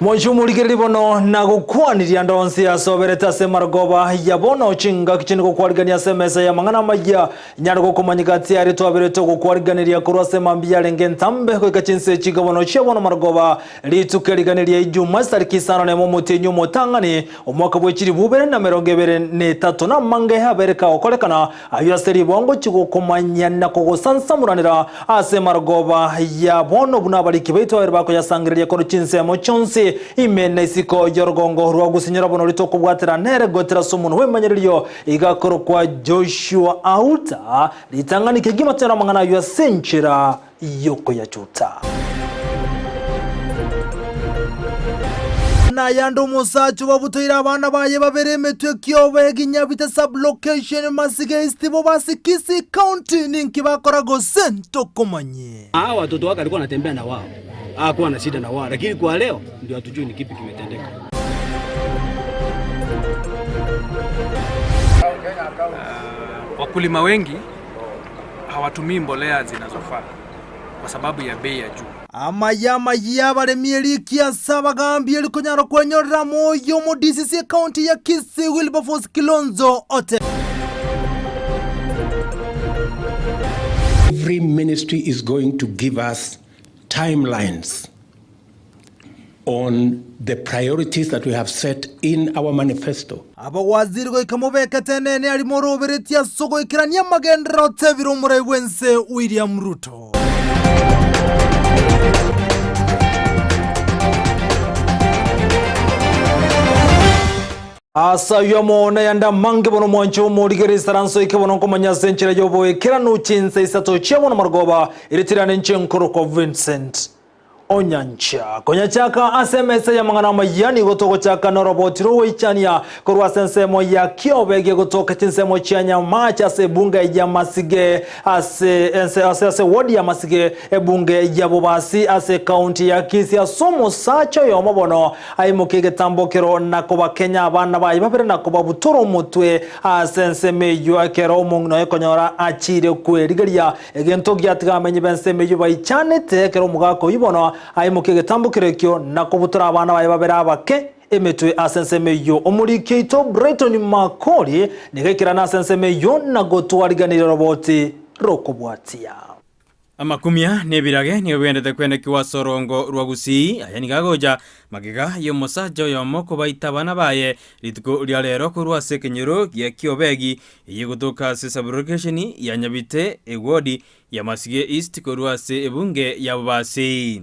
Mochie omorigereria bono na gokwaniria ande onsi asoberete ase amarogoba ya bono chingaki chinde gokwarigania ase emesa y'amang'ana amayia Nyare gokomanyeka tiari twaberete ogokwariganeria korwa ase mambia yarenge entambe goika chinse chika bono chia bono marogoba, rituko erigani ria Ijuma chitariki isano nemo omotienyi omotang'ani, omwaka bwe chilifu ibere na emerongo ebere na etato. Namange abere kagokorekana ayio ase ribongo chigokomanyia na kogosansamoranera ase marogoba ya bono buna abariki baito babere bakoyasangereria korwa chinsemo chionsi ime na isiko y'orogongo rwa gosinyora bono ritokobwatera nere goetera ase omonwa bw'emanyererio Igakorokwa Joshua Auta, ritang'ani kegima tera amang'ana ayio ase enchera y'okoyachuta. Nayande omosacha obabutoire abana baye babere emetwe ekioba eginyabite sub-location Masige East Bobasi Kisii County ninki bakora gose ntokomanye. Hawa watoto wake alikuwa anatembea na wao, hakuwa na shida na wao, lakini kwa leo ndio hatujui ni kipi kimetendeka. Wakulima wengi hawatumii mbolea zinazofaa kwa sababu ya bei ya juu. Amaya amayia abaremi eriki ase abagambi erikonyara kwenyorera moyo omo DCC ekaunti ya Kisii Wilberforce Kilonzo ote. Every ministry is going to give us timelines on the priorities that we have set in our manifesto. Abawaziri goika mobekete enene aria moroberetie ase ogoikerania amagenderero otebire omorai bw'ense William Ruto. Ase ayio amo nayande amange bono mwanche omorigererie isaranso eke bono nkomanya ase enchera y'oboekeranu chinsa isato chia bono marogoba ere tirane inche nkorokwa Vincent Onyancha. Konyachaka ase emesa y'amang'ana amayia nigo togochaka noroboti rw'ogoichania korwa ase ensemo ya Kiobe gegotoka chinsemo chia Nyamache ase ebunge ya Masige ase ense ase ase ward ya Masige ebunge ya Bobasi ase ekaunti ya Kisii ase omosacha oyomo bono aimokie egetambokero na kobakenya abana baye babere na kobabutora omotwe ase ensemo eyio ekero omong'ina oye konyora achiire kwerigeria Egento giatiga abamenyi b'ensemo eyio baichanete ekero omogaka oyio bono aimokia egetambokero ekio na kobutora abana baye babere abake emetwe ase ensemo eyio. Omoriki oito Brighton Makori nigo aikerana ase ensemo eyio na gotwariganeria oroboti rokobwatia. Amakumia na ebirage nigo bigenderete kwenekigwa ase orongo rwa Gusii. Aya nigo agocha magega y'omosacha oyomo kobaita abana baye rituko ria rero korwa ase ekenyoro gia Kiobegi Eye gotoka ase saburokesheni ya Nyabite ewodi ya Masige East korwa ase ebunge ya Bobasi.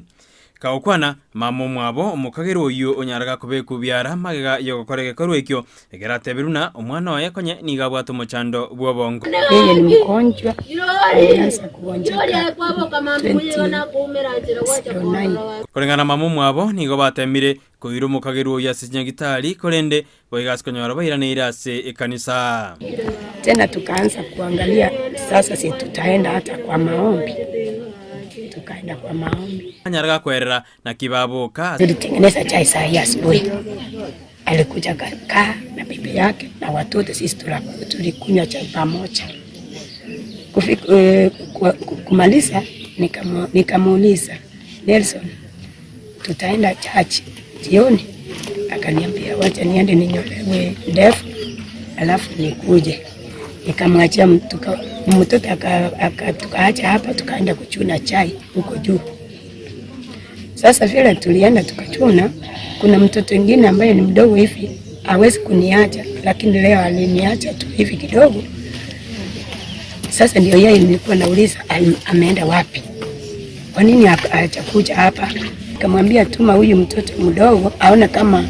Kagokwana, mama omwabo omokagera oyio onyaraga kobekwa biara magega yogokora egekorwa ekio, ekero ateberwe buna omwana oye konye nigo abwate omochando bw'obongo. Yeye ni mgonjwa alianza kugonjeka 2009. Koreng'ana mama omwabo nigo batemire Koira omokagerwa oyio ase chinyagitari, korende boigo ase konyora bairaneire ase ekanisa. Tena tukaanza kuangalia sasa si tutaenda hata kwa maombi, tukaenda kwa maombi. Anyare gakwerera, naki baboka. Tulitengeneza chai saa hii asubuhi, alikuja akakaa na bibi yake na watoto, sisi tulikunywa chai pamoja. Kumaliza nikamuuliza Nelson tutaenda church jioni. Akaniambia wacha niende ninyolewe ndefu alafu nikuje. Nikamwachia mtoto tukaacha hapa, tukaenda kuchuna chai huko juu. Sasa vile tulienda tukachuna, kuna mtoto mwingine ambaye ni mdogo hivi hawezi kuniacha, lakini leo aliniacha tu hivi kidogo. Sasa ndio yeye nilikuwa nauliza ameenda wapi? Kwa nini hajakuja hapa? Nikamwambia tuma huyu mtoto mdogo aone kama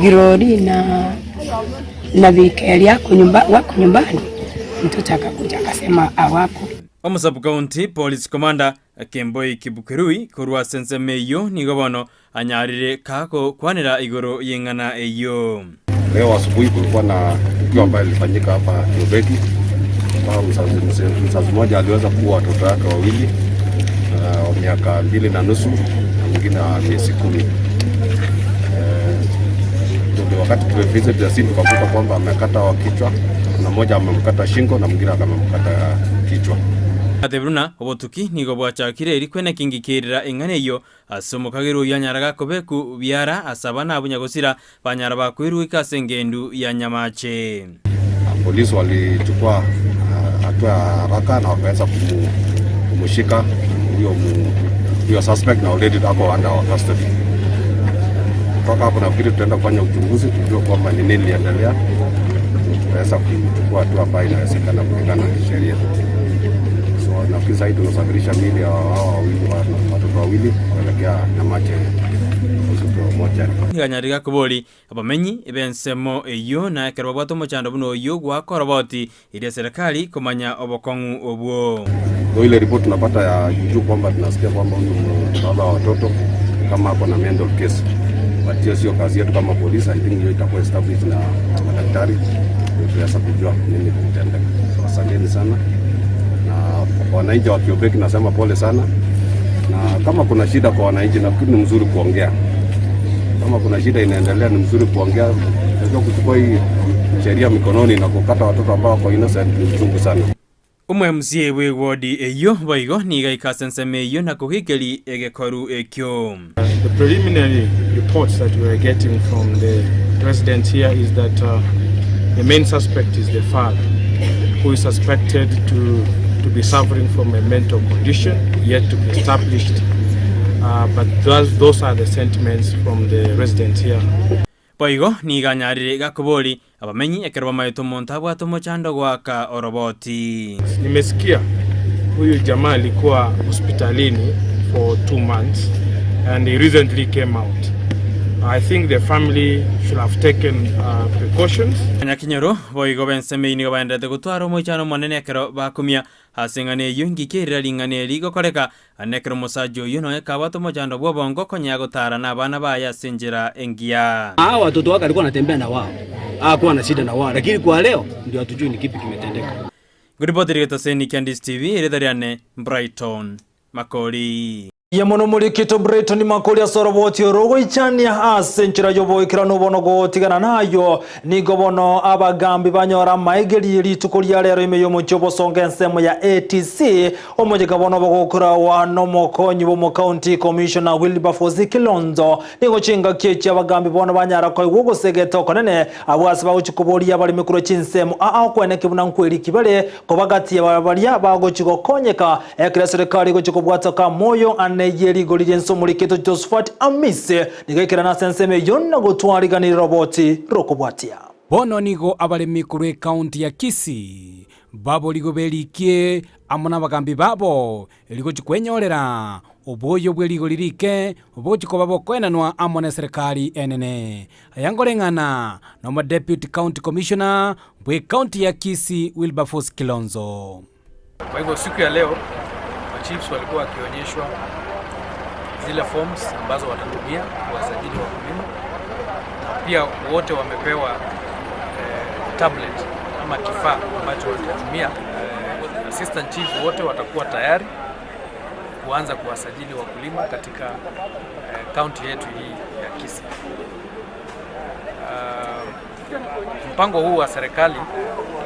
Girori na na Vikeli yako nyumba, wako nyumbani. Mtoto akakuja akasema awako. Omosabu County Police Commander Kemboi Kipkurui korwa ase ensemo eyio nigo bono anyarire kagokwanera igoro y'eng'ana eyio. Leo asubuhi kulikuwa na tukio ambayo lilifanyika hapa Kiobeki ambao mzazi, mzazi mmoja aliweza kuua watoto wake wawili wa uh, miaka mbili na nusu na mwingine wa miezi kumi. Uh, wakati tumevisit the scene tukakuta kwamba amekata wa kichwa na mmoja amemkata shingo na mwingine amemkata kichwa. Atebire buna obotuki nigo bwachakire eri kwene kingikirira eng'ana eyio ase omokagera oyio anyara gakobeku biara ase abana abwo nyagosira banyara bakoirwa goika ase engendu ya nyamache. Polisi walichukua hatua ya haraka na wakaweza kumushika huyo huyo suspect na already ako under our custody. Kutoka hapo nafikiri tutaenda kufanya uchunguzi tujue kwamba ni nini iliendelea, tutaweza kuchukua hatua ambayo inawezekana kulingana na sheria. So nafikiri sasa tunasafirisha miili ya hao wawili watoto wawili kuelekea Nyamache hospital moja. Nigo gakobori Abamenyi b'ensemo eyio na ekero babwate omochando buna oyio goaka oroboti eria serikali komanya obokong'u obwo. Kwa ile report tunapata ya juujuu kwamba tunasikia kwamba huyu baba wa watoto kama ako na mental case, but hiyo sio kazi yetu kama polisi. I think hiyo itakuwa established na madaktari ndio tuweza kujua nini kilitendeka. So asanteni sana na wananchi wa Kiobeki nasema pole sana, na kama kuna shida kwa wananchi nafikiri ni mzuri kuongea. Kama kuna shida inaendelea ni mzuri kuongea. Unajua kuchukua hii sheria mikononi na kukata watoto ambao wako innocent ni uchungu sana. Omo-MCA bw'ewodi eyio boigo nigo aika ase ensemo eyio na kogekeria egekoru ekio. The preliminary reports that we are getting from the residents here is that the main suspect is the father, who is suspected to be suffering from a mental condition yet to be established. But those are the sentiments from the residents here. Boigo nigo anyarire gakobori abamenyi ekero bamaete omonto abwate omochando goaka oroboti. Nimesikia huyu jamaa alikuwa hospitalini for 2 months and he recently came out. I think the family should have taken precautions. Abanyakenyoro boigo b'ensemo eyio nigo baenderete gotwara omoichano omonene ekero bakumia ase eng'ana eyio ngika erira ring'ana eri rigokoreka Naende ekero omosacha oyio nonya kabwate omochando bw'obongo konya gotara nabana baye ase enchera engiya. Hawa watoto wake alikuwa anatembea na wao, hakuwa na shida na wao, lakini kwa leo ndio hatujui ni kipi kimetendeka. Ngoripoteri getaseni kia Ndisi TV, erieta riane Brighton Makori. Ye mono morikito Brighton Makori ase oroboti oro ogoichania ase enchera y'oboikeranu bono gotigana nayo. Nigo bono abagambi banyora amaegerio rituko ria rero ime y'omochie obosongo ensemo ya ATC Omochika bono bogokoragwa nomokonyi bw'omocounty commissioner Wilberforce Kilonzo nigo chingaki echi abagambi bono banyara koigwa ogosegeta okonene abwo ase bagochia koboria abaremi korwa chinsemo aa okweneki buna nkweriki bare koba gati ya baria bagochia gokonyeka ekero eserekari egochia kobwatoka amoyo ane ye rigori ri'ense omoriketo Josephat Amisi nigo aikerana ase ensemo eyio na gotwariganera roboti rokobwatia. Bono nigo abaremi korwa ekaunti ya Kisii baborigwe berikie amo nabagambi babo, rigochia kwenyorera oboyio bwe rigori rike bogochia koba bokoenanwa amo neserekari enene. Aya nkoreng'ana nomodeputy county commissioner bw'ecounty ya Kisii Wilberforce Kilonzo. Kwa hivyo siku ya leo machiefs walikuwa wakionyeshwa zile forms ambazo watatumia kuwasajili wakulima, na pia wote wamepewa tablet ama kifaa ambacho watatumia. Assistant chief wote watakuwa tayari kuanza kuwasajili wakulima katika kaunti yetu hii ya Kisii. Mpango huu wa serikali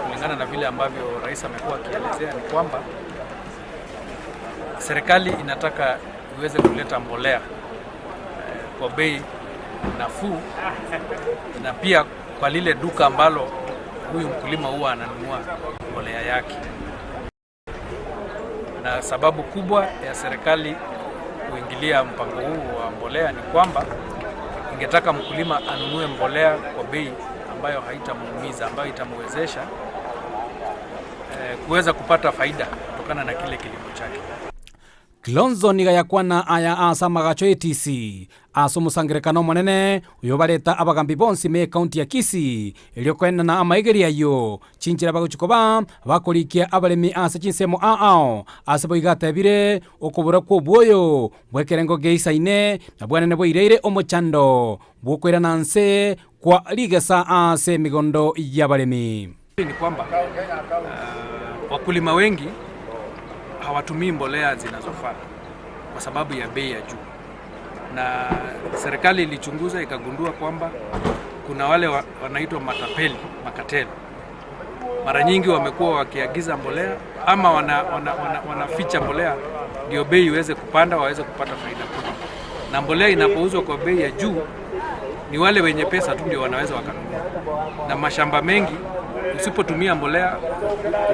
kulingana na vile ambavyo rais amekuwa akielezea ni kwamba serikali inataka iweze kuleta mbolea kwa bei nafuu na pia kwa lile duka ambalo huyu mkulima huwa ananunua mbolea yake. Na sababu kubwa ya serikali kuingilia mpango huu wa mbolea ni kwamba ingetaka mkulima anunue mbolea kwa bei ambayo haitamuumiza, ambayo itamwezesha kuweza kupata faida kutokana na kile kilimo chake. Kilonzo niga yakwana aya ase amagacho ATC ase omosangerekano omonene oyo bareta abagambi bonsi me ekaunti ya Kisii erio koenana amaegeri ayio chinchera bagochia koba bakorikia abaremi ase chinsemo ao ase boigo atebire okobora kwa obwoyo bwa ekerengo geisaine na bwanene bwaireire omochando bwokoirana nse kwa rigesa ase emigondo ya abaremi. Ni kwamba wakulima wengi hawatumii mbolea zinazofaa kwa sababu ya bei ya juu, na serikali ilichunguza ikagundua kwamba kuna wale wanaitwa matapeli, makateli. Mara nyingi wamekuwa wakiagiza mbolea ama wanaficha wana, wana, wanaficha mbolea ndio bei iweze kupanda, waweze kupata faida kubwa. Na mbolea inapouzwa kwa bei ya juu, ni wale wenye pesa tu ndio wanaweza wakanunua, na mashamba mengi usipotumia mbolea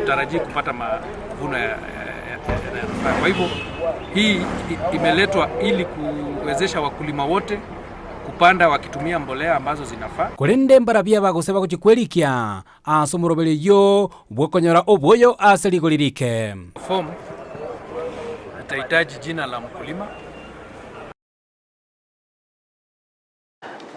utarajii kupata mavuno yanayofaa. Kwa hivyo hii imeletwa ili kuwezesha wakulima wote kupanda wakitumia mbolea ambazo zinafaa. Korende mbarabia bagose bagochikwerikia ase omoroberi oyio bw'okonyora obwoyo ase rigori rike. Form itahitaji jina la mkulima.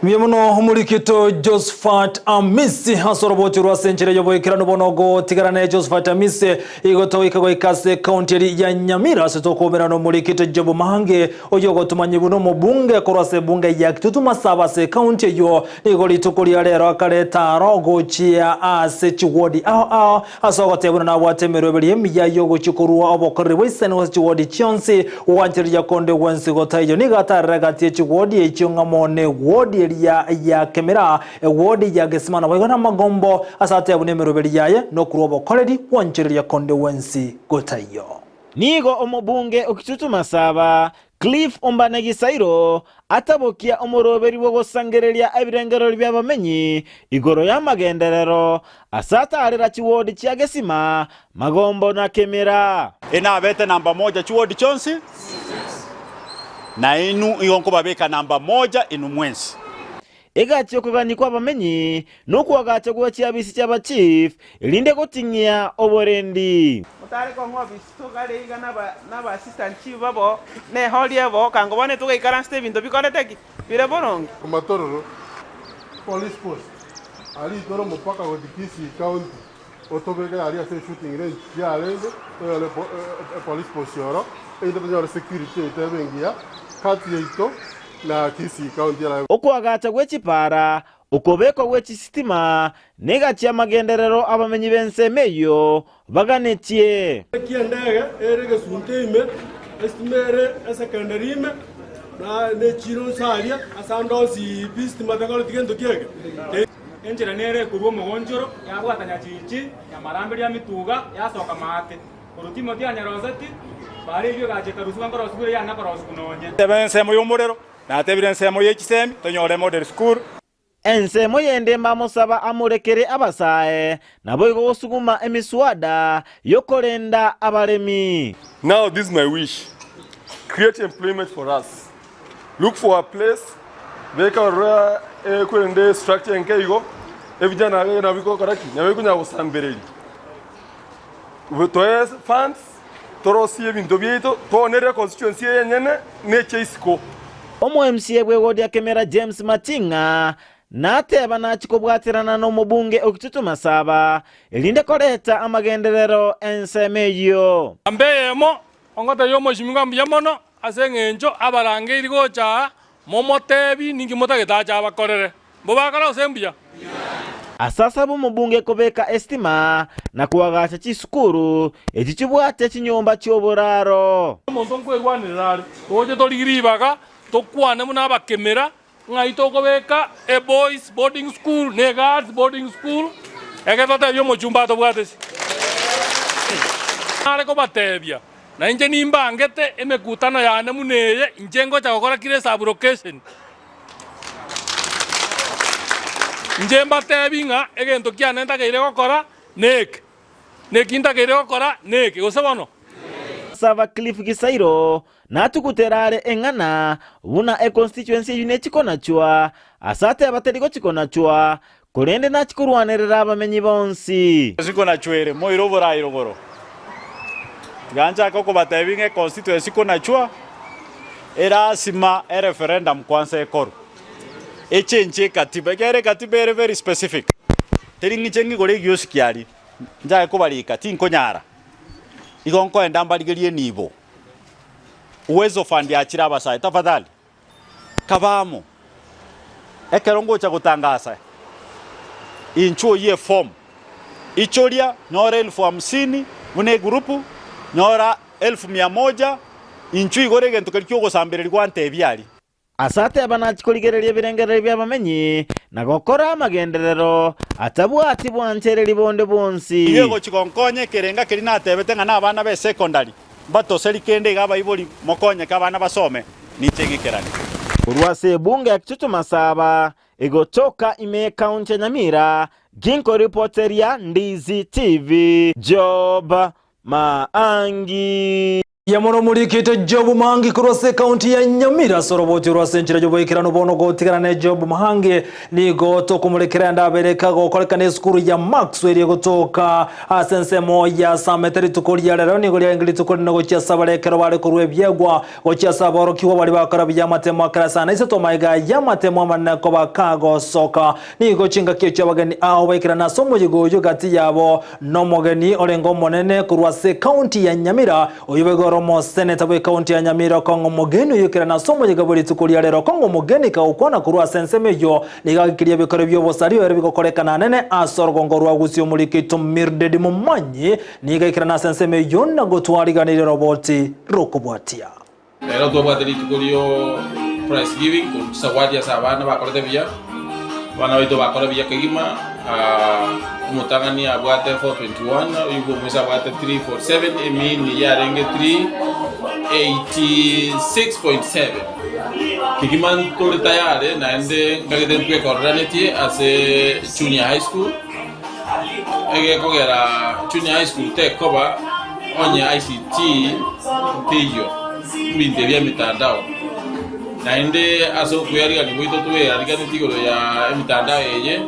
Mbuya mono omorikito Josephat Amisi ase oroboti rwa ase enchera y'oboikeranu bono ogotigara naye Josephat Amisi igo togoika goika ase ekaunti eri ya Nyamira ase tokoumera nomorikito Job Mahange oyio ogotomanyia buna omobunge korwa ase ebunge ya Kitutu Masaba ase ekaunti eyio nigo rituko ria rero akareta aro gochia ase chiwodi ao ao Ase ogoteba buna nabwate emeroberi emiya y'ogochia korua obokoreri bwa isani gose chiwodi chionsi, gwanchereria konde gwensi gotaiyo. Nigo atarere gati ye chiwodi echio ng'amo negwodi eria ya Kemera, egwodi ya Gesima naboigo namagombo, ase ateba buna emeroberi yaye nokorua obokoreri gwanchereria konde gwensi gotaiyo. Nigo omobunge o Kitutu Masaba, Cliff Ombane Gisairo, atabokia omoroberi bw'ogosangereria ebirengererio bi'abamenyi igoro y'amagenderero ase ataarera chiwodi chia Gesima, Magombo na Kemera. Inabete namba moja chiwodi chionsi, na inwe igo nkobabeka namba moja inwe mwensi. Egachia okogania kw'abamenyi na okoagacha gwe chiabisi chi'abachief, erinde goting'ia oborendi. Motare kong'a obisi togare iga naba naba assistant chief babo, na ehall ebo, kango bono togaikaransete ebinto bikorete ki? Bire boronge. Matororo Police Post aria itore omopaka gochia Kisii County otobeke aria ase eshooting range yarenge tonyore epolice post oro erinde tonyore security yaito ebe engiya kati yaito na Kisii County erabe. Okoagacha gwe chipara, okobekwa gwe chisitima, na egati y'amagenderero abamenyi b'ensemo eyio baganetie. Naki endege ere egesunte ime, esitima ere esekenderi ime, na nechiiro nse aria, ase ande onsi pi sitima tekoreti gento kiege. Enchera nere ekorua omogonchoro, yabwata nyachichi, nyamaramberia mituga, yasoka maate. Korwa Timoti anyaroseti, bare eyio egacha ekarusigwa nkorosigwa eye yana korosigwa nonye. Tebe ensemo y'omorero, natebire ensemo ye chisemi, tonyore model school. Ensemo yende mbamosaba amorekere abasae, naboigo gosuguma emiswada y'okorenda abaremi. Now this is my wish, create employment for us, look for a place, beka ororo ekwerende structure enke igo, ebijana biaye nabo bigokora ki? Nabo bikonyara gosambereria. Toe funds, torosie ebinto biaito, toonere constituency eye enyene na eche isiko. Omo-MCA bw'ewodi ya Kemera James Mating'a nateba nachie kobwaterana nomobunge o Kitutu Masaba erinde koreta amagenderero ensemo eyio. Namba eyemo, ongotebia omochimi mbuya mono ase eng'encho abarangeiri gocha aa, momotebi ninki motagete ache abakorere. Mbobakore gose mbuya? Ase asabe omobunge kobeka esitima na koagacha chisukuru echi chibwate chinyomba chi'oboraro. Omonto nkwerwanerera are, toche torigie ribaga tokwane buna abakemera, ng'ai tokobeka eboys boarding school na egirls boarding school, ekero totebie omochumba atobwate se. Nare kobatebia, na inche nimbangete emekutano yane buna eye, inche ngocha gokora kira esublocation. Inche mbatebi ng'a egento kiane ntakeire gokora neke, na eki ntakeire gokora neke, gose bono? Saba Cliff Gisairo natugutera are eng'ana buna econstituency eyio nechikonachwa, ase ateba teri gochikonachwa, korende nachikorwanerera abamenyi bonsi. Sikonachwere moire oborai rogoro. Tiga nchake okobatebia ng'a econstituency konachwa erasima ereferendum kwanza ekorwe. Echange ekatiba ekiagera ekatiba ere very specific. Teri ng'iche ng'igore egiosi kiaria nchake kobarika tinkonyara. Igo nkoenda mbarigerie enibo. Uwezo Fund yachire abasae tafadhali. Kaba amo, ekero ngocha gotangasa inchuo oyie eform, ichoria nyora elfu hamsini buna egroup, nyora elfu mia moja, inchuo igore egento keria kiogosambereria gwantebia aria. Ase ateba nachie korigereria ebirengererio bi'abamenyi, na gokora amagenderero atabwati bwanchereri bonde bwonsi. Igo egochia gonkonya ekerenga keria natebete ng'a nabana b'esecondary mbatoseri kende iga abaibori mokonyeke abana basome, ninche ng'ikerane. Korwa ase ebunge ya Kitutu Masaba, egotoka ime y'ekaunti ya Nyamira, ginkoripoteria Ndizi TV, Job Maangi. Yamoro omorikete Job Mahangi korwa ase ekaunti ya Nyamira ase oroboti orwo ase enchera y'oboikeranu bono gotigana ne Job Mahangi nigo tokomorekera ende abere kagokorekana esukuru ya Maxwell egotoka ase ensemo ya Samete rituko ria rero nigo riarenge rituko rinene gochia ase abare ekero bare korwa ebiegwa gochia ase aborokigwa baria bakora buya amatemo akare ase ane isato amaiga y'amatemo amanene koba kagosoka Nigo chingaki echio abageni ao baikerana ase omoyega oyio gati yabo nomogeni orenge omonene korwa ase ekaunti ya Nyamira, oyio boigo ore omoseneta bw'ekaunti ya Nyamira okong'a omogeni oyio oikerana ase omoyega bwe rituko ria rero. Okong'a omogeni kagokwana korwa ase ensemo eyio nigo agikirie ebikoro bi'obosaria ere bigokorekana anene ase orogongo rwa Gusii omoriki oito Mildred Momanyi nigo aikerana ase ensemo eyio na gotwariganiria oroboti rokobwatia. Rero twabwate rituko rio prize giving korwa chisawadi ase abana bakorete buya, abana baito bakora buya kegima, omotang'ani abwate 421, oyio bwa omoisia abwate 347, emini yarenge 386.7. Kegima ntore tayari naende nkagete ntwekorerenetie ase junior high school, egekogera junior high school tekoba onye ICT teiyo ebinto ebi emitandao. Naende ase okwearigania gwaito tweariganetie igoro ya emitandao eye,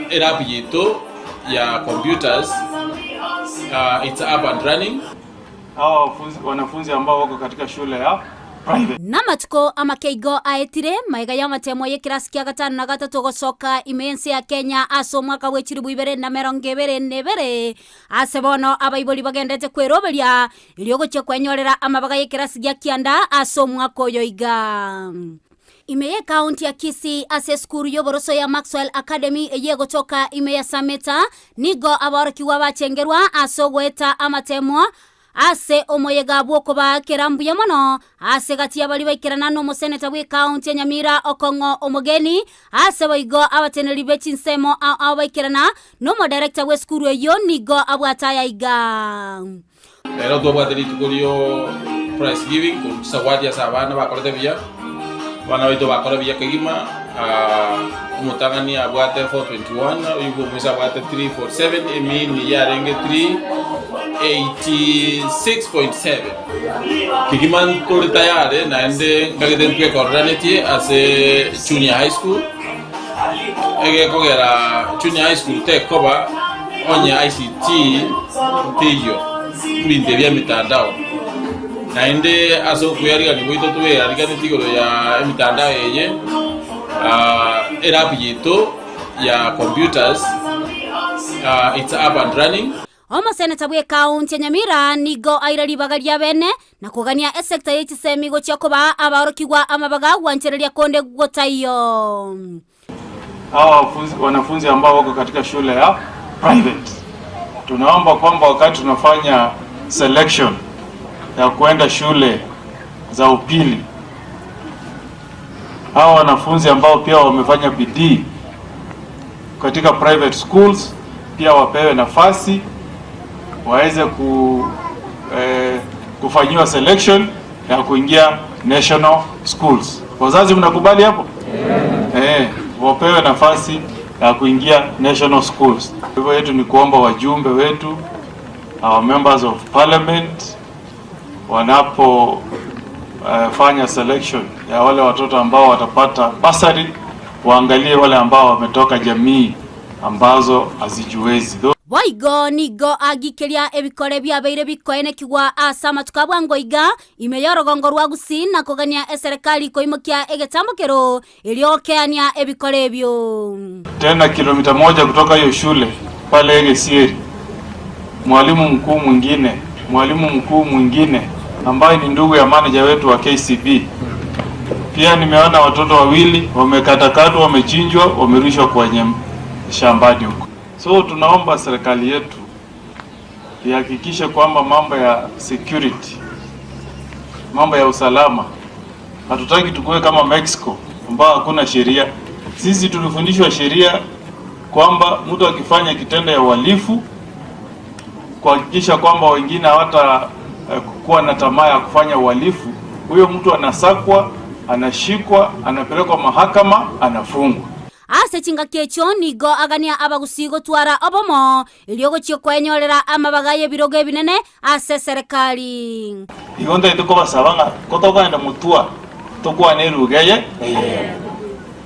elab yaito ya computers it's up and running. Hawa wanafunzi ambao wako katika shule ya private. Namatuko amake igo aetire, magega y'amatemo y'ekerasi kia gatano na gatato gosoka ime y'ense ya Kenya ase omwaka bwe chilifu ibere na emerongo ebere na ebere, ase bono abaibori bagenderete kweroberia erio gochia kwenyorera amabaga y'ekerasi gia kianda ase omwaka oyo iga. Ime y'ekaunti ya Kisii ase esukuru y'oboroso ya Maxwell Academy eyio egotoka ime ya Sameta, nigo abaorokigwa bachengerwa ase ogoeta amatemo ase omoyega bw'okobaakera mbuya mono ase gati y'abaria baikerana n'omoseneta bw'ekaunti ya Nyamira Okong'o Omogeni, ase boigo abateneneri be chinsemo ao ao baikerana n'omodirector bw'esukuru eyio nigo abwate aya iga. Rero twabwate rituko rio prize giving korwa chisawadi ase abana bakorete buya, abana baito bakora buya kegima, omotang'ani abwate 421, oyio bwa omoisia abwate 347, emini yarenge 386.7. Kegima ntore tayari naende nkagete ntwekorerenetie ase junior high school, egekogera junior high school tekoba onye ICT teiyo ebinto ebi emitandao. Naende ase okwearigania gwaito tweariganetie igoro ya emitandao eye, elab yaito ya computers it's up and running. Omoseneta bw'ekaunti ya Nyamira nigo aira ribaga ria bene na kogania esecta ye chisemi gochia kobaa abaorokigwa amabaga gwanchereria konde gotaiyo. Hawa wanafunzi ambao wako katika shule ya private, tunaomba kwamba wakati tunafanya selection ya kuenda shule za upili, hawa wanafunzi ambao pia wamefanya bidii katika private schools pia wapewe nafasi waweze ku, eh, kufanyiwa selection ya kuingia national schools. Wazazi mnakubali hapo? Yeah. Eh, wapewe nafasi ya kuingia national schools. Hivyo yetu ni kuomba wajumbe wetu our members of parliament wanapo uh, fanya selection ya wale watoto ambao watapata basari waangalie wale ambao wametoka jamii ambazo hazijiwezi. Boigo nigo agikeria ebikore biabeire bikoenekigwa ase amatuko a bwango iga, ime y'orogongo rwa Gusii na kogania eserekari koimokia egetambokero erio gokeania ebikore ebio. Tena kilomita moja kutoka hiyo shule pale Egesieri, mwalimu mkuu mwingine mwalimu mkuu mwingine ambaye ni ndugu ya manager wetu wa KCB. Pia nimeona watoto wawili wamekatakatwa, wamechinjwa, wamerushwa kwenye shambani huko. So tunaomba serikali yetu ihakikishe kwamba mambo ya security, mambo ya usalama, hatutaki tukue kama Mexico ambao hakuna sheria. Sisi tulifundishwa sheria kwamba mtu akifanya kitendo ya uhalifu kuhakikisha kwamba wengine hawata kuwa na tamaa ya kufanya uhalifu, huyo mtu anasakwa, anashikwa, anapelekwa mahakama, anafungwa. Ase chingaki echio nigo agania abagusii gotwara obomo, erio ogochia kwenyorera amabaga y'ebirogo ebinene ase eserekari. Igo ntagete kobasaba ng'a kotokogenda motwa tokwane eruga eye eyemo.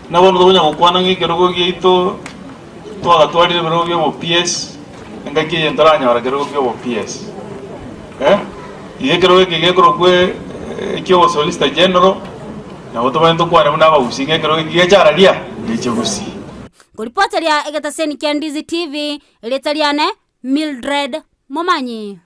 Buna bono tokonya gokwana ng'a ekerogo giaito twagatwarire ebirogo bia obo PS, engaki eye ntoranyora kerogo kia obo PS. Eh, igo ekerogo eke gekorokwa ekia obo Solicitor General, nabo tobwenerete tokwane buna abagusii ng'a ekerogo eke gecha araria, geche gusii. Nkoripoteria egetaseni kia Ndizi TV, erieta riane Mildred Momanyi.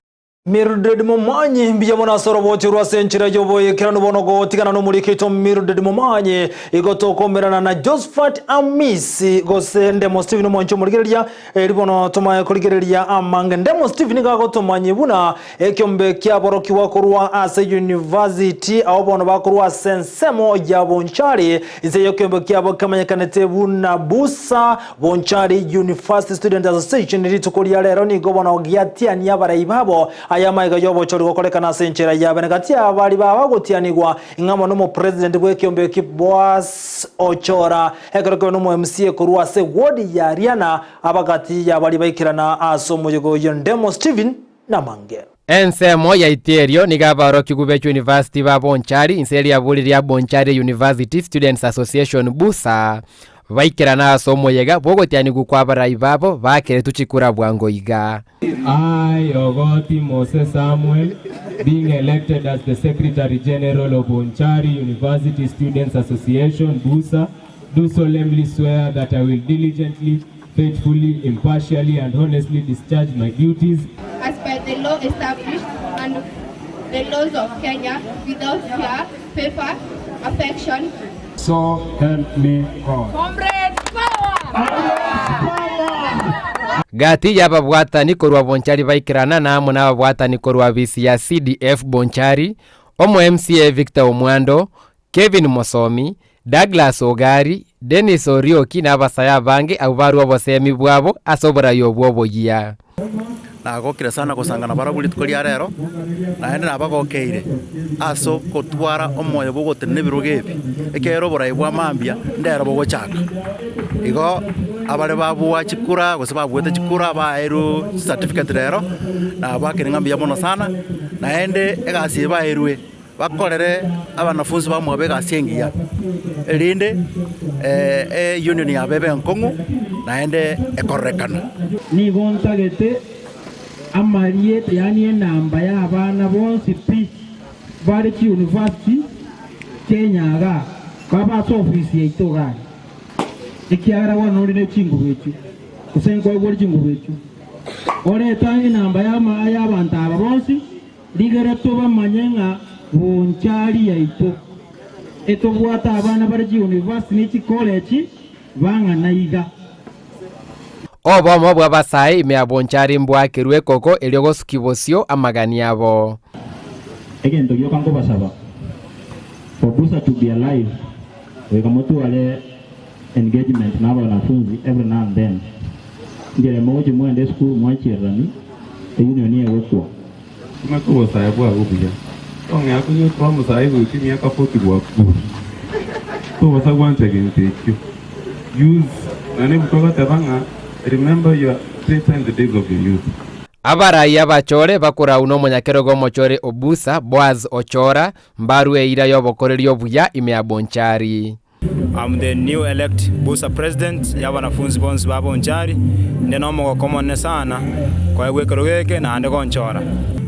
Mildred Momanyi mbuya mono ase oroboti orwo ase enchera y'oboikeranu bono gotigana nomoriki oito Mildred Momanyi igo tokomerana na Josephat Amisi gose Ndemo Stephen omwanchi omorigereria eri bono tomaye korigereria amange Ndemo Stephen iga agotomanyi buna ekiombe kiaborokigwa korwa ase university abo bono bakorwa ase ensemo ya Bonchari inse y'ekiombe kiabo kemanyekanete buna Busa Bonchari University Student Association rituko ria rero nigo bono giatiania abarai babo aya amaiga y'obochori gokorekana ase enchera ya bene gati y'abari baba gotianigwa ing'amo nomopresident bw'ekiombe eki Boaz Ochora ekero kebe nomo MCA korwa ase ward ya Riana abagati y'abari baikerana ase omoyega oyio Ndemo Stephen namange. Ensemo yaito erio nigo abaorokigwa be chiuniversity ba Bonchari inse riaburi ria Bonchari University Students Association, BUSA, baikerana ase omoyega bw'ogotianigwa kwa abarai babo baakeretwe chikura bwango iga. I, Ogoti Mose Samuel, being elected as the Secretary General of Bonchari University Students Association, BUSA, do solemnly swear that I will diligently, faithfully, impartially, and honestly discharge my duties as per the law established and the laws of Kenya without fear, favor, affection. So help me God. Comrades power! Gati y'ababwatani korwa Bonchari baikerana na amo nababwatani korwa abisi ya CDF Bonchari, omo MCA Victor Omwando, Kevin Mosomi, Douglas Ogari, Dennis Orioki na abasae abange abwo barue obosemi bwabo ase oborai obwo oboyia. Nagokire sana gosanga nabarabwo rituko ria rero, naende nabagokeire ase ogotwara omoyo bw'ogotenena ebirogo ebi, ekiagera oborai bwa mambia ndero bogochaka. Igo abare babua chikura gose babuete chikura baerwe chicertificate rero, nabakire ng'a mbuya mono sana, naende egasi eye baerwe. Bakorere abanafunsi bamwabo egasi engiya, erinde eunion yabo ebe enkong'u naende ekororekana. Nigo ntagete amarieta, yaani enamba y'abana bonsi pi bare chiuniversity Kenya igaa, babe ase ofisi yaito igaa, ekiagera bono ore ne chinguru echio, gose nkoegwa ore chinguru echio, orete enamba y'abanto aba bonsi. Rigere tobamanye ng'a bonchari yaito etobwate abana bare chiuniversity ne chicollege bang'ana iga. Obomo bw'abasae ime ya bonchari mbwakerwe ekoko erio gosukia bosio amagani abo. Egento gioka nkobasaba, for Busa to be alive, goika motware engagement na abanafunzi every now and then. Inchera mogochia mwende esukuru mwachererani, eunion egokwa. Tumeka obosae bwabo buya. Tong'ea konywa omosae goika emiaka 40 gwakure. Togosa gwancha gento ekio. Use, naende ebuku egoteba ng'a remember your creator in the days of your youth. Abarai abachore bakorau nomonyakerogo omochore o Busa, Boaz Ochora, mbarue eira y'obokoreri obuya ime ya Bonchari. I'm the new elect Busa president ya abanafunzi bonsi ba Bonchari, inde nomogoko omonene sana koegwa ekerogo eke naende gonchora.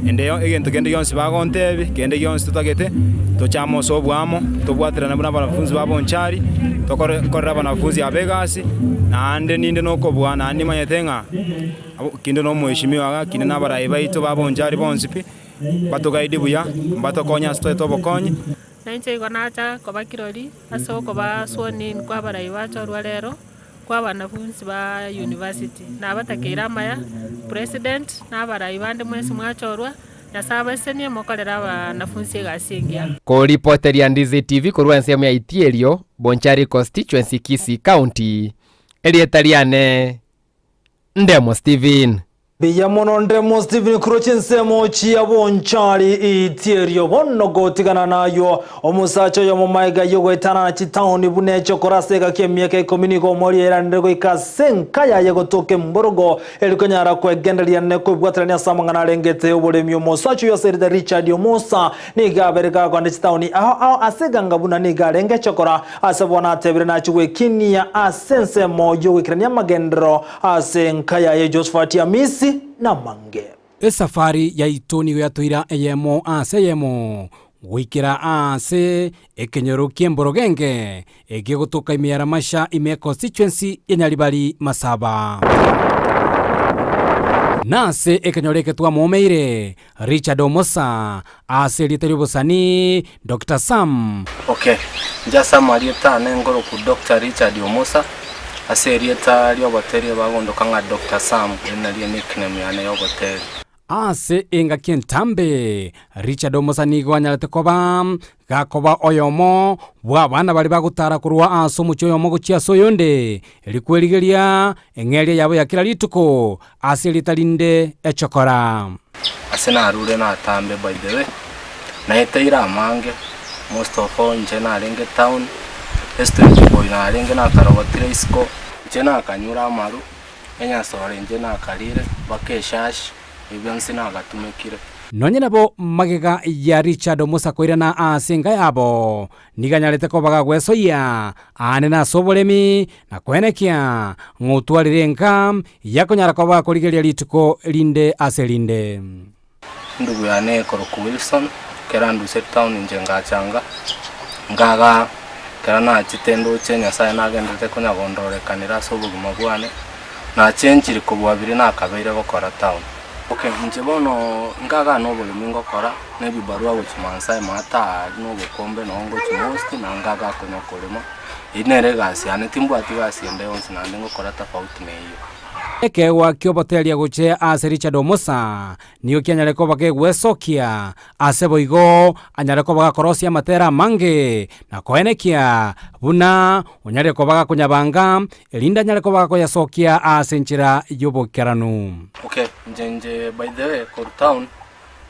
Ende egento kende gionsi bagontebia, kende gionsi totagete, tochame ase oboamo, tobwaterane buna abanafunzi ba Bonchari, tokore nkorere abanafunzi aba egasi, naende ninde nokobua naende nimanyete ng'a kinde nomoheshimiwa iga, kinde nabarai baito ba Bonchari bonsi pi, mbatogaidi buya, mbatokonye ase toete obokonyi. Na inche igo nacha koba kirori ase okoba sworn in kwa abarai bachorwa rero, kwa abanafunsi ba university. Nabatakeire amaya, president, na abarai bande mwensi mwachorwa, Nyasae abasesenie mokorere abanafunsi egasi engiya. Koripoteria Ndizi TV korwa ensemo ya Itierio, Bonchari Constituency, Kisii County, erieta riane Ndemo Stephen. Mbuya mono Ndemo Stephen korwa chinsemo chia Bonchari Itierio. Bono gotigana naywo omosacha oyomo maega yogoetanana chitaoni buna echokora ase egaki emiaka ikomi nigo omori airanire goika ase enka yaye gotoka emborogo Erio konyara kwegendereria ne kwebwaterania ase amang'ana arengete oboremi omosacha oyio aserete Richard Omosa nigo abere gakogenda chitaoni ao ao ase eganga buna nigo arenge chokora ase bono atebire nachie gwekinia ase ensemo y'ogoikerania amagenderero ase enka yaye Josphat Amisi namange. Esafari yaito nigo yatoira eyemo ase eyemo goikera aase ekenyoro ki'Emborogenge, egegotoka ime ya Ramasha ime ya constituency ya Nyaribari Masaba. Nase ekenyoro eke twamoumeire Richard Omosa ase erieta ri'obosani Doctor Sam. Okay, inche ase amarieta ane nkoroku Doctor Richard Omosa, ase erieta ri'oboteria bagondoka ng'a Doctor Sam, eri nario nickname yane y'oboteria. Ase engaki entambe, Richard omosa nigo anyarete koba gakoba oyomo bw'abana baria bagotara korwa ase omochie oyomo gochia ase oyonde, erio kwerigeria eng'eria yabo ya kera rituko ase erieta rinde echokora. Ase narure natambe by the way, naeteire amange, most of all inche narenge town, estate boy narenge nakarogotire isiko, inche nakanyure amaru. Enyasore inche nakarire, mpaka eshashi, ebio bionsi nagatumekire. Nonye nabo magega ya Richard Omusa koirana ase enka yabo, nigo anyarete koba gagwesoyia aane nase oboremi na koenekia ng'a otwarire enka yakonyara koba gakorigereria rituko rinde ase rinde. Endugu yane ekorokwa Wilson, ekero andusete town inche ngachanga, nkagaa, ekero nachete ndoche Nyasaye nagenderete konya gondorekanera ase obogima bwane, nachenchire kobua biria nakabeire gokora town. Okay, inche bono nkagaa na oboremi ngokora, na ebibarua gochia Maasai Mara aria na obokombe noo ngochia most na nkagaa konya korema, eyio nere egasi yane, timbwati gasi ende yonsi naende ngokora tofauti na eyio. Ekeegwa ki'oboteria gochia ase Richard Omosa nigo kianyare koba kegwesokia, ase boigo anyare koba gakorosia amatera amange na koenekia buna onyarire koba gakonyabanga erinde anyare koba gakoyasokia ase enchera y'oboikeranu. Okay, inche inche by the way korwa town,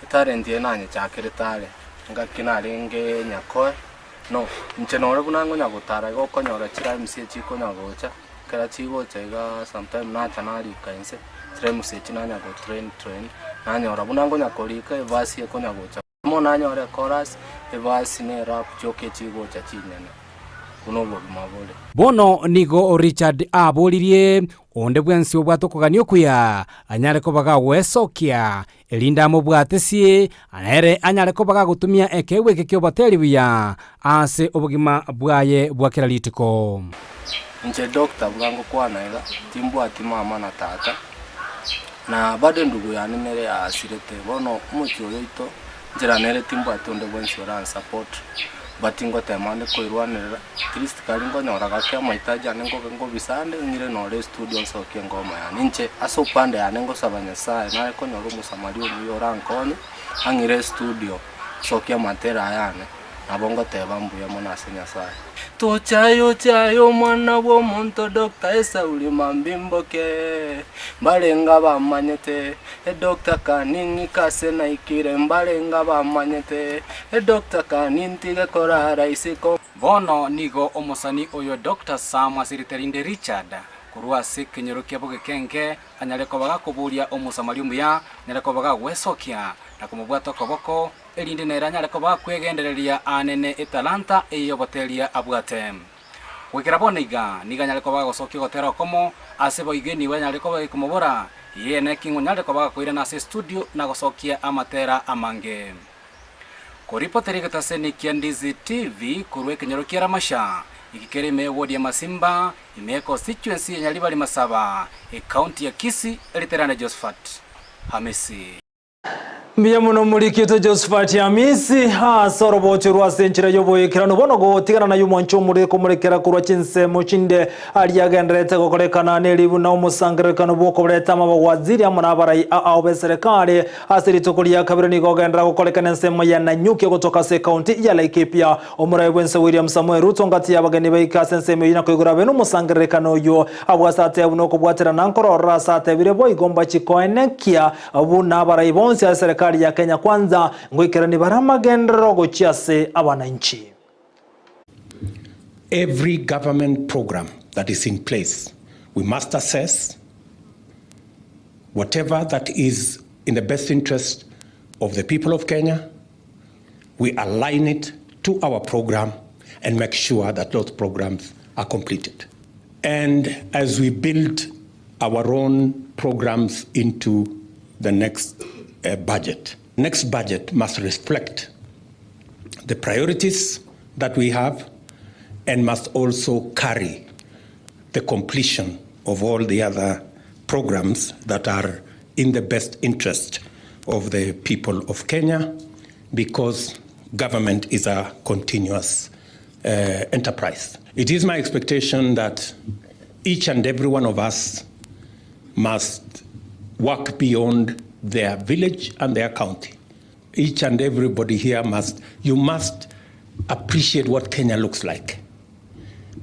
etalent eye nanyechakerete are, ngaki narenge nyakoe, no, inche nore buna nkonya gotara iga okonyora chirhymes echi chikonya gocha. Ekero chigocha igaa sometime nacha narika inse, chiremusi echi nanya go train train, nanyora buna nkonya korika everse ekonya gocha mono nanyora echorus, everse na erap chioka echigocha chinyene, buna obogima bore. Bono nigo Richard aboririe onde bwensi obwate okogania okuya anyare koba gagwesokia, erinde amobwatesie, nere anyare koba gagotumia ekeegwa eke ki'oboteeri buya ase obogima bwaye bwa kera rituko. Inche doctor buna ngokwana iga, timbwati mama na tata, na bado endugu yane nere yaasirete, bono omochie oyo oito nchera nere timbwati onde bwensi oransupport, but ngotema nde koirwanerera, at least kari nkonyora gake amahitaji ane nkobe nkobisa ande ng'ire nore estudio nsokie engoma yane. Inche ase upande yane ngosaba Nyasaye nare konyora omosamaria omuya orankonye, ang'ire estudio, nsokie amatera aya ane, nabo ngoteba mbuya mono ase Nyasaye. Tochayo chayo omwana bw'omonto Doctor Esauli mambimboke Mbarenga bamanyete Doctor kaning'ike ase naikire Mbarenga bamanyete Doctor kanintige korara isiko. Bono nigo omosani oyo Doctor Sam asirete rinde Richard korwa ase ekenyoro kia Bogekenke anyare koba gakoboria omosamaria omuya anyare koba gagwesokia na komobwata okoboko erinde nere anyare koba gakwegendereria aanene etalanta eye y'oboteria abwate. Goikera bono iga nigo anyare koba gagosokia ogotera okomo ase boigo enibo anyare koba gekomobora, Yee neki ng'o nyare koba gakoirana ase estudio na gosokia amatera amange. Koripotera egetaseni kia Ndizi TV korwa ekenyoro kia Ramasha, eki kere ime y'ewodi ya Masimba, ime ya constituency ya Nyaribari Masaba, ecounty ya Kisii, eriterane Josphat Hamisi. Mbuya mono morikete Josephat Amisi ase orobocho rwa ase enchera y'oboikeranu bono gotigana naye omwancho omore komorekera korwa chinsemo chinde aria agendererete gokorekana neribu na omosangererekano bw'okoboreta amabawaziri amo nabarai ao b'eserekari ase rituko ria kabere nigo ogenderera gokorekana ensemo ya Nanyuki gotoka ase ekaunti ya Laikipia. Omorai bw'ense William Samoei Ruto ngati y'abageni baike ase ensemo eyio na koigora bene omosangererekano oyio abwo ase atebu na okobwaterana nkororora ase atebire boigo mbachi koenekia Buna abarai bonsi ase serikali ya Kenya Kwanza ngoikerani bare amagenderero gochia ase abananchi. Every government program that is in place, we must assess whatever that is in the best interest of the people of Kenya, we align it to our program and make sure that those programs are completed. And as we build our own programs into the next uh, budget, next budget must reflect the priorities that we have and must also carry the completion of all the other programs that are in the best interest of the people of Kenya because government is a continuous uh, enterprise. It is my expectation that each and every one of us must work beyond their village and their county. Each and everybody here must, you must appreciate what Kenya looks like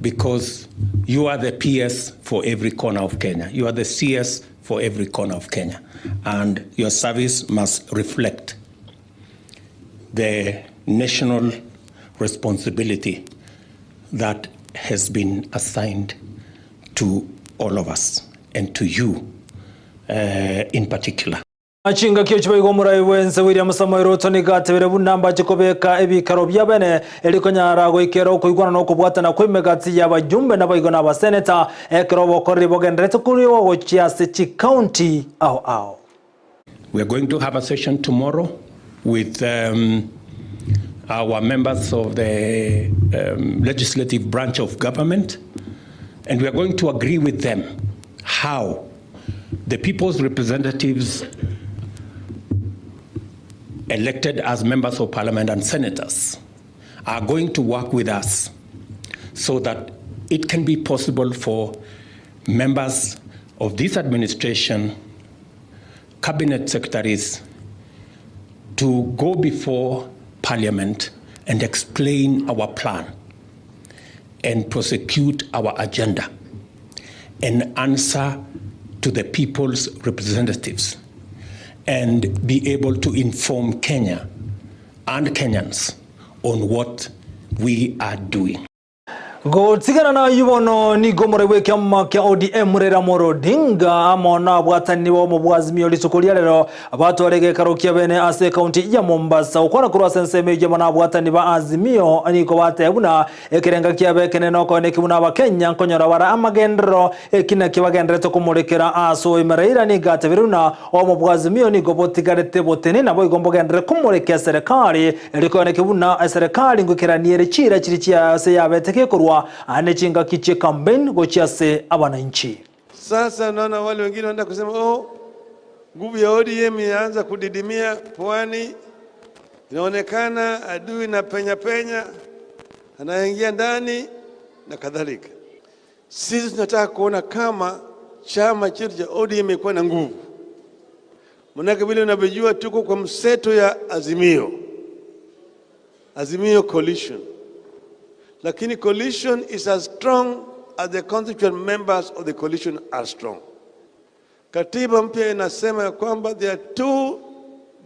because you are the PS for every corner of Kenya. You are the CS for every corner of Kenya. And your service must reflect the national responsibility that has been assigned to all of us and to you uh, in particular. Chingaki echi boigo omorai bwense William Samoei Ruto nigo atebire buna mbache kobeka ebikaro bia bene eri konyara goikera okoigwana na okobwatana kwa emegati ya abajumbe naboigo na abaseneta ekero obokoreri bogenderete koriwa gochia ase chikaunti ao ao. We are going to have a session tomorrow with um, our members of the um, legislative branch of government, and we are going to agree with them how the people's representatives elected as members of parliament and senators are going to work with us so that it can be possible for members of this administration, cabinet secretaries, to go before parliament and explain our plan and prosecute our agenda and answer to the people's representatives and be able to inform Kenya and Kenyans on what we are doing. Gotigana nayio bono nigo omorai bw'ekiama kia ODM Raila Amolo Odinga amo nabwatani b'omo bwa Azimio rituko ria rero batware egekaro kia bene ase ekaunti ya Mombasa. Gokwana korwa ase ensemo eyio amo nabwatani ba Azimio nigo bateba buna ekerenga kiabo ekenene nokoeneki buna abakenya nkonyora bare amagenderero eki nakio bagendererete komorekera ase oime Raila nigo atebire buna obomo bwa Azimio nigo botigarete botene naboigo mbogenderere komorekia eserekari erio koeneki buna eserekari ngoikeranie ere chiira chiria chia ase yabete gekorwa ane chingaki chie campaign gochia ase abananchi. Sasa naona wale wengine wanaenda kusema oh, nguvu ya ODM inaanza kudidimia pwani, inaonekana adui na penya penya anaingia ndani na kadhalika. Sisi tunataka kuona kama chama chetu cha ODM imekuwa na nguvu, manake vile unavyojua tuko kwa mseto ya Azimio, Azimio coalition, lakini coalition is as strong as the constituent members of the coalition are strong. Katiba mpya inasema ya kwamba there are two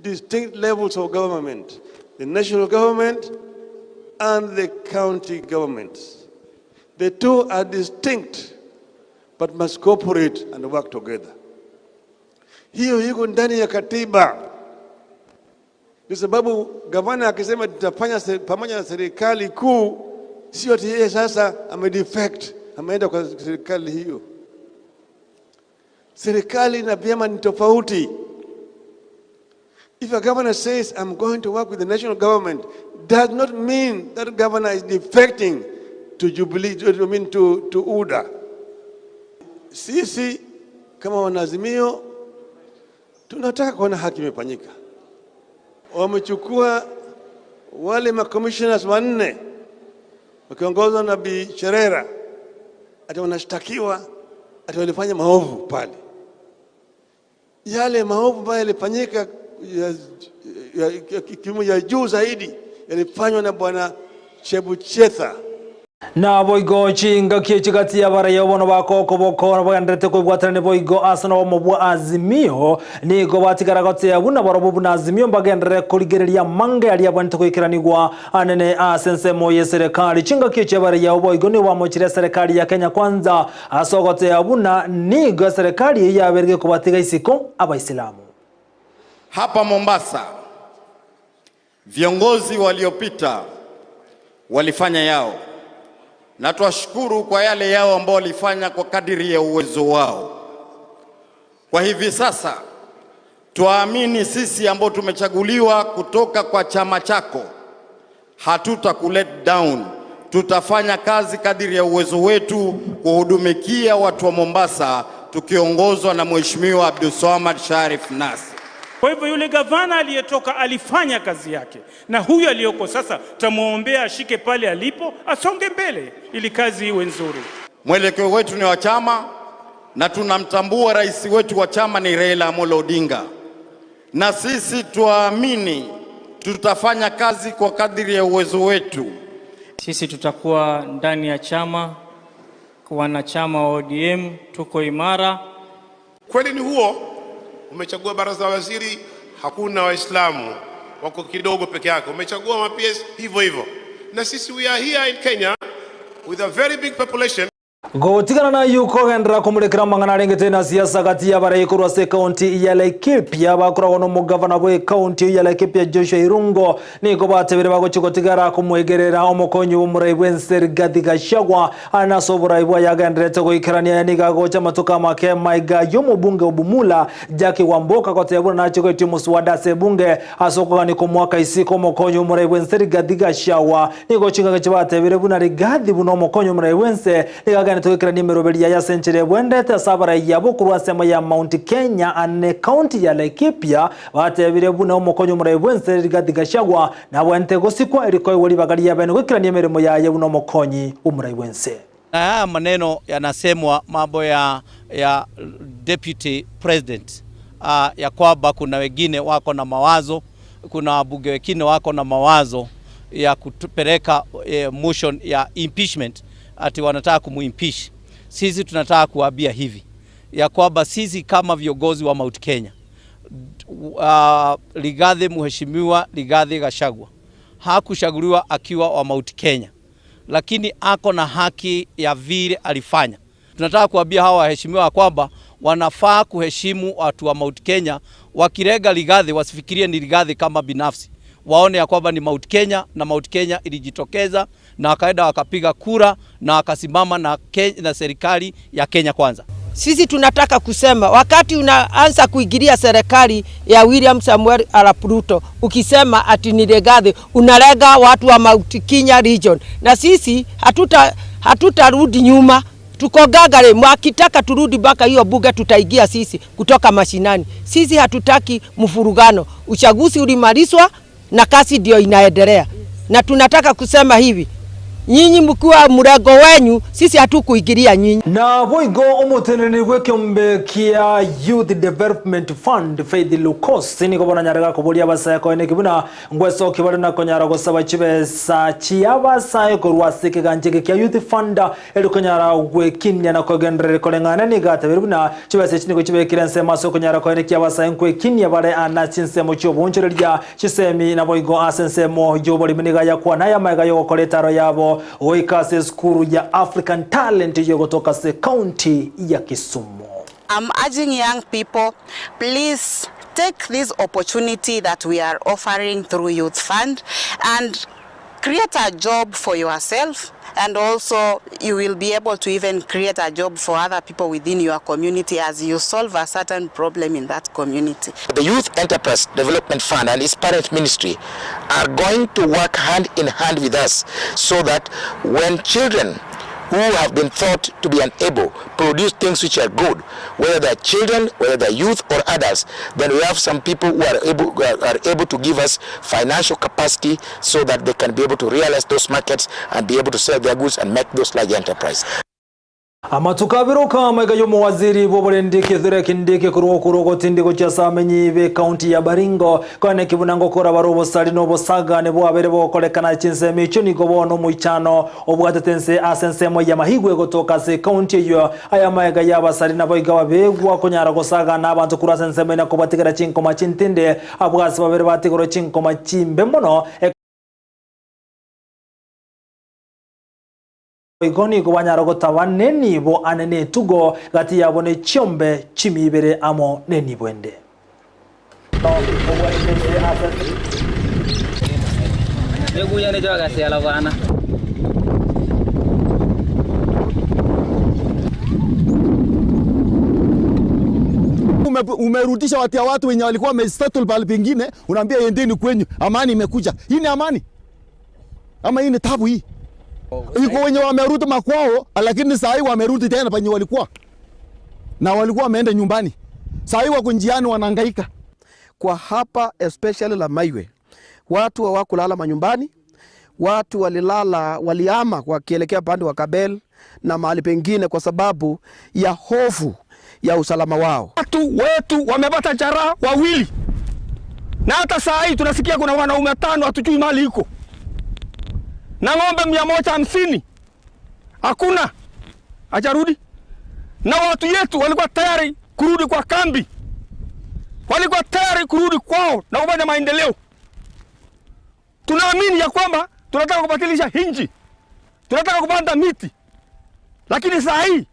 distinct levels of government, the national government and the county governments. The two are distinct but must cooperate and work together. Hiyo iko ndani ya katiba. Kwa sababu gavana akisema tutafanya pamoja na serikali kuu, sio ati yeye sasa amedefect, ameenda kwa serikali hiyo. Serikali na vyama ni tofauti. If a governor says, I'm going to work with the national government, does not mean that governor is defecting to Jubilee, I mean to UDA. Sisi kama wanaazimio tunataka kuona haki imefanyika. Wamechukua wale macommissioners wanne wakiongozwa na Bi Cherera, ati wanashtakiwa ati walifanya maovu pale. Yale maovu ambayo yalifanyika ya, ya, ya, kimo ya juu zaidi yalifanywa na bwana Chebuchetha. Naboigo chingaki chigati abaraiya bono bakokoboko bagenderete koibwatana boigo ase nobomo bwa Azimio nigo batigara gotea buna barobwo buna Azimio mbagenderere korigereria amange aria abwenerete goikeranigwa anene ase ensemo ye serikali. Chingaki echi abaraiya boigo nigo bamochire eserikali ya Kenya Kwanza ase ogotea buna nigo eserikali eyio yabeire gekobatiga isiko abaisilamu. Hapa Mombasa viongozi waliopita walifanya yao, na twashukuru kwa yale yao ambao walifanya kwa kadiri ya uwezo wao. Kwa hivi sasa twaamini sisi ambao tumechaguliwa kutoka kwa chama chako hatuta let down, tutafanya kazi kadiri ya uwezo wetu kuhudumikia watu wa Mombasa tukiongozwa na Mheshimiwa Abdulswamad Sharif Nassir. Kwa hivyo yule gavana aliyetoka alifanya kazi yake, na huyu aliyoko sasa tamwombea ashike pale alipo, asonge mbele ili kazi iwe nzuri. Mwelekeo wetu ni wa chama na tunamtambua rais wetu wa chama ni Raila Amolo Odinga, na sisi tuamini tutafanya kazi kwa kadiri ya uwezo wetu. Sisi tutakuwa ndani ya chama, wanachama wa ODM tuko imara. Kweli ni huo, umechagua baraza la waziri, hakuna Waislamu, wako kidogo peke yake. Umechagua ma PS hivyo hivyo, na sisi we are here in Kenya with a very big population. Gotigana na yuko gendera kumurekera mang'ana arengete na siasa gati ya barai korwa ase ekaunti ya Laikipia bakoragwo na omogavana bwa ekaunti ya Laikipia Joshua Irungo nigo batebire bagochi gotigara komwegerera omokonyi bwa omorai bwa ense Rigathi Gachagua ase ase oborai bwaye agenderete goikerania nigo agocha amatuko amake maiga ya omobunge Obumula Jackie Wamboka goteba buna nache goetia omoswada ase ebunge ase okogania komwaka isiko omokonyi bwa omorai bwa ense Rigathi Gachagua nigo chingaki chibatebire buna Rigathi buna omokonyi omorai bwa ense nigo agenderete goikerania emeroberi yaye ase enchera ebwenerete ase abaraiya bokorwa ase emo ya Mount Kenya ane county ya Laikipia batebire buna omokonyi omorai bw'ense Rigathi Gachagua nabwenerete gosikwa erikoegwa ribaga riabene goikerania emeremo yaye buna omokonyi bw'omorai bw'ense. Na haya maneno yanasemwa mambo ya, ya deputy president uh, ya kwamba kuna wengine wako na mawazo, kuna wabunge wengine wako na mawazo ya kupeleka eh, motion ya impeachment ati wanataka kumuimpeach. Sisi tunataka kuambia hivi ya kwamba sisi kama viongozi wa Mount Kenya uh, Rigathi Mheshimiwa Rigathi Gachagua hakuchaguliwa akiwa wa Mount Kenya, lakini ako na haki ya vile alifanya. Tunataka kuambia hawa waheshimiwa kwamba wanafaa kuheshimu watu wa Mount Kenya. Wakirega Rigathi wasifikirie ni Rigathi kama binafsi, waone ya kwamba ni Mount Kenya na Mount Kenya ilijitokeza na wakaenda wakapiga kura na wakasimama na, na serikali ya Kenya Kwanza. Sisi tunataka kusema wakati unaanza kuingilia serikali ya William Samuel Arap Ruto, ukisema ati ni Rigathi, unalenga watu wa Mount Kenya region, na sisi hatuta hatutarudi nyuma. Tuko gagare, mwakitaka turudi mpaka hiyo bunge tutaingia sisi kutoka mashinani. Sisi hatutaki mfurugano. Uchaguzi ulimalizwa na kazi ndio inaendelea, na tunataka kusema hivi, nyinyi mkiwa mrengo wenyu, sisi hatukuingilia nyinyi. Na boigo omoteneneri bw'ekeombe kia Youth Development Fund Faith Lukosi nigo bono anyare gakoboria abasae koeneki buna ngwesoki bare na konyara gosaba chibesa chi'abasae korwa ase ekegancha eke kia Youth Fund eri konyara gwekinia na kogenderera koreng'ana nigo atebeire buna chibesa echi nigo chibekire ensemo ase okonyara koenekia abasae nkwekinia bare ana chinsemo chi'oboonchoreria chisemi naboigo ase ensemo y'oboremi nigo ayakwana ay'amaiga y'ogokora etaro yabo goika ase esukuru ya African Talent eyio egotoka ase county ya Kisumu. I'm urging young people, please take this opportunity that we are offering through Youth Fund and create a job for yourself, and also you will be able to even create a job for other people within your community as you solve a certain problem in that community. The Youth Enterprise Development Fund and its parent ministry are going to work hand in hand with us so that when children who have been thought to be unable produce things which are good, whether they are children, whether they are youth or adults, then we have some people who are able, are able to give us financial capacity so that they can be able to realize those markets and be able to sell their goods and make those large enterprise. Amatuko abiroka amaiga y'omowaziri bw'oborendi Kithure Kindiki korwa okorwa ogotindi gochia ase amenyi b'ekaunti ya Baringo koeneki buna ngokora bare obosari na obosagane bwabere bogokorekana chinsemo echio nigo bono omoichano obwatete ense ase ensemo y'amahigwe gotoka ase ekaunti eyio. Aya amaiga y'abasari naboigo ababegwa konyara gosagana abanto korwa ase ensemo eye na kobatigera chinkoma chintinde abwo ase babere batigorwe chinkoma chimbe mono. Igo nigo banyara gotaba nenibo ane netugo, gati yabo ne chiombe chimia ibere amo nenibo ende. Umerudisha watu ya watu wenye walikuwa wamesettle pahali pengine, unaambia endeni kwenyu, amani imekuja. Hii ni amani ama hii ni tabu hii? Iko wenye wamerudi makwao, lakini saa hii wamerudi tena penye walikuwa na walikuwa wameenda nyumbani, saa hii wako njiani wanahangaika. Kwa hapa especially Lamaiwe, watu hawakulala manyumbani, watu walilala, walihama wakielekea pande wa Kabel na mahali pengine kwa sababu ya hofu ya usalama wao. Watu wetu wamepata jeraha wawili, na hata saa hii tunasikia kuna wanaume tano hatujui mali iko na ng'ombe 150 hakuna hajarudi, na watu yetu walikuwa tayari kurudi kwa kambi, walikuwa tayari kurudi kwao na kufanya maendeleo. Tunaamini ya kwamba tunataka kubadilisha hinji, tunataka kupanda miti, lakini saa hii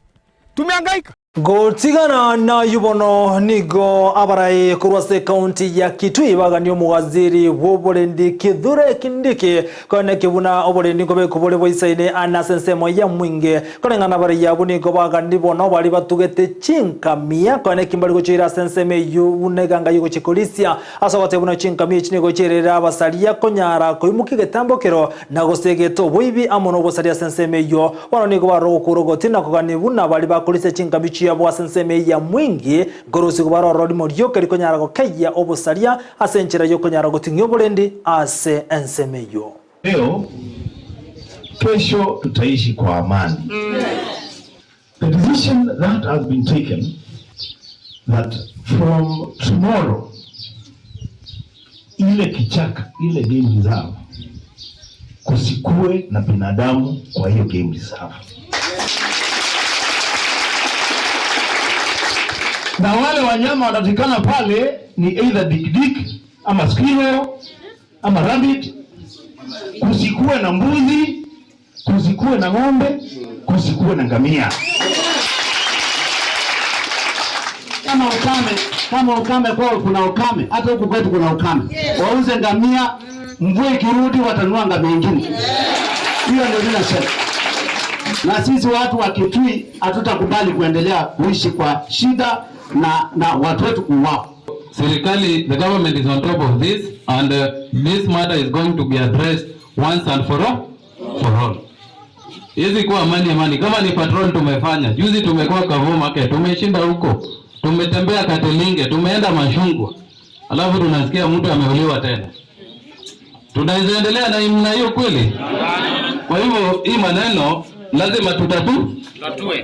tumehangaika. Gotigana nayu bono nigo abarai korwa ase ekaunti ya Kitui bagania omowaziri bw'oborendi Kithure Kindiki koeneki buna oborendi nkobe bore boisaine ane ase ensemo ya mwinge koreng'ana abarai abwo nigo bagani bono bari batugete chinkamia koeneki mbari gochiira ase ensemo eywo buna eganga yogochikorisia ase ogoteba buna chinkamia echi nigo chierere abasaria konyara koimokia egetambokero na gosegeta oboibi amo na obosaria ase ensemo eywo bono nigo barogokura ogotina kogani buna bari bakorisia chinkamia chiabo ase ensemo ya mwingi ngorosi baroro rimo rioke rikonyara gokeia obosaria ase enchera yokonyara goting'ia oborendi ase ensemo eywo. Leo kesho tutaishi kwa amani. The decision that has been taken that from tomorrow ile kichaka ile game reserve kusikue na binadamu kwa hiyo game reserve. Na wale wanyama watatikana pale ni either dik-dik ama squirrel ama rabbit. Kusikue na mbuzi, kusikue na ng'ombe, kusikue na ngamia. Kama ukame, kama ukame kwao kuna ukame, hata huku kwetu kuna ukame. Wauze ngamia, mvua ikirudi watanunua ngamia ingine. Hiyo ndio mimi nasema. Na sisi watu wa Kitui hatutakubali kuendelea kuishi kwa shida na watu wetu kuuawa. Serikali, the government is on top of this and this matter is going to be addressed once and for all. For all. Hizi kuwa amani amani, kama ni patrol tumefanya. Juzi tumekuwa Kavoo Market, tumeshinda huko. Tumetembea Katelinge, tumeenda Mashungwa. Alafu tunasikia mtu ameuliwa tena. Tunaweza endelea na namna hiyo kweli? Kwa hivyo hii maneno lazima tutatu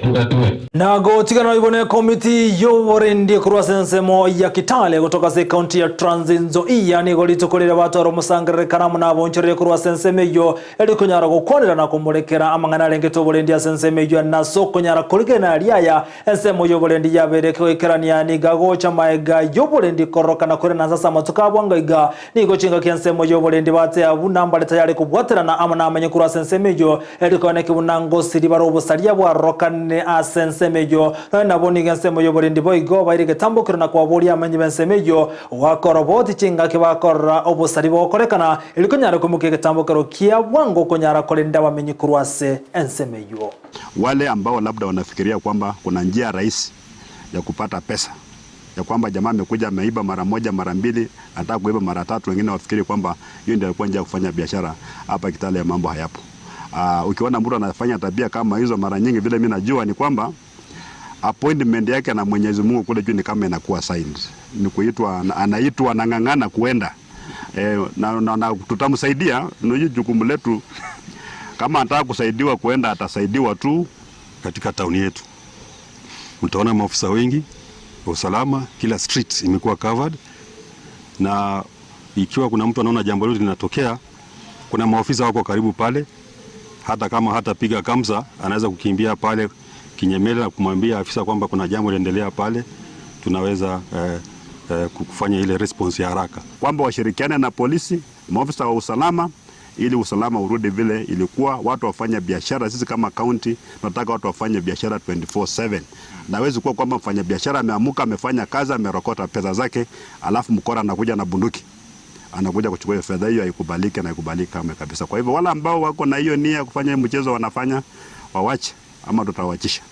tutatue. Nago tigana ibone komiti yoborendi korwa ase ensemo ya Kitale gotoka ase ekaunti ya Trans Nzoia nigo rituko batwara omosangererekano amo nabonchorere korwa ase ensemo eywo erikonyara gokwanera na komorekera amang'ana arengete oborendi ase ensemo eywo nase okonyara korigena riaya ensemo y'oborendi yabere goikerania niga gocha maega y'oborendi korokana kore na sasa amatuko abwo iga nigo chingaki ensemo y'oborendi batea buna mbare tayari kobwaterana amo namenye korwa ase ensemo eywo erikooneki buna ngosiri bare obosaria bwarorokane ase ensemo eywo nabo nigo ensemo y'oborendi boigo baire egetambokero na kwaboria amenyi b'ensemo eywo gwakora boti chingaki bakorora obosari bogokorekana erikonyara koimokia egetambokero kia bwango okonyara korenda abamenyi korwa ase ensemo eywo. Wale ambao labda wanafikiria kwamba kuna njia rahisi ya kupata pesa, ya kwamba jamaa amekuja ameiba mara moja mara mbili, anataka kuiba mara tatu, wengine wafikiri kwamba hiyo ndio ilikuwa njia ya kufanya biashara. Hapa Kitale mambo hayapo. Uh, ukiona mtu anafanya tabia kama hizo mara nyingi, vile mimi najua ni kwamba appointment yake na Mwenyezi Mungu kule juu ni kama inakuwa signed, ni kuitwa, anaitwa anang'ang'ana kuenda e, na, na, na tutamsaidia. Ndio jukumu letu. Kama anataka kusaidiwa kuenda atasaidiwa tu. Katika tauni yetu mtaona maafisa wengi wa usalama, kila street imekuwa covered, na ikiwa kuna mtu anaona jambo lolote linatokea, kuna maofisa wako karibu pale, hata kama hatapiga kamsa, anaweza kukimbia pale kinyemela na kumwambia afisa kwamba kuna jambo linaendelea pale, tunaweza eh, eh, kufanya ile response ya haraka. Kwamba washirikiane na polisi, maofisa wa usalama ili usalama urudi vile ilikuwa, watu wafanye biashara. Sisi kama county tunataka watu wafanye biashara 24/7. Na hawezi kuwa kwamba mfanya biashara ameamuka, amefanya kazi, amerokota pesa zake, alafu mkora anakuja na bunduki anakuja kuchukua hiyo fedha. Hiyo haikubaliki na haikubaliki kamwe kabisa. Kwa hivyo wale ambao wako na hiyo nia ya kufanya mchezo wanafanya, wawache ama tutawachisha.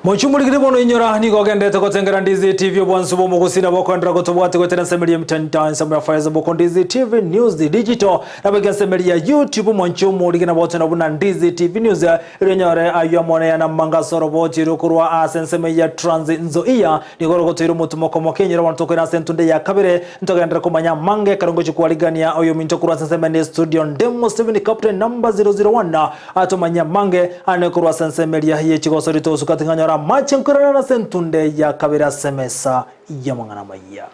Mochumurigiri bono inyora nigo ogendete gotengera Ndizi TV obwansu bwa omogusii bokoendera gotobwati goetera ensemeri ya emitandao ensemo ya Facebook Ndizi TV News Digital nabo ensemeri ya YouTube mwanchi omorige nabo otena buna Ndizi TV News erio onyore aywo amone yana manga ase oroboti rokorwa ase ensemo ya Trans Nzoia nigo rogotoira omotumo komo kenyora bono tokoira ase entunde ya kabere ntogenderere komanya amange ekero ngochia kwarigania oyominto korwa ase ensemo ende studio Ndemo Steven Captain number 001 atomanye amange ane korwa ase ensemo eria ye chigosori tosuka ting'anyora amache nkorerana ase entunde ya kabere ase emesa y'amang'ana amaya.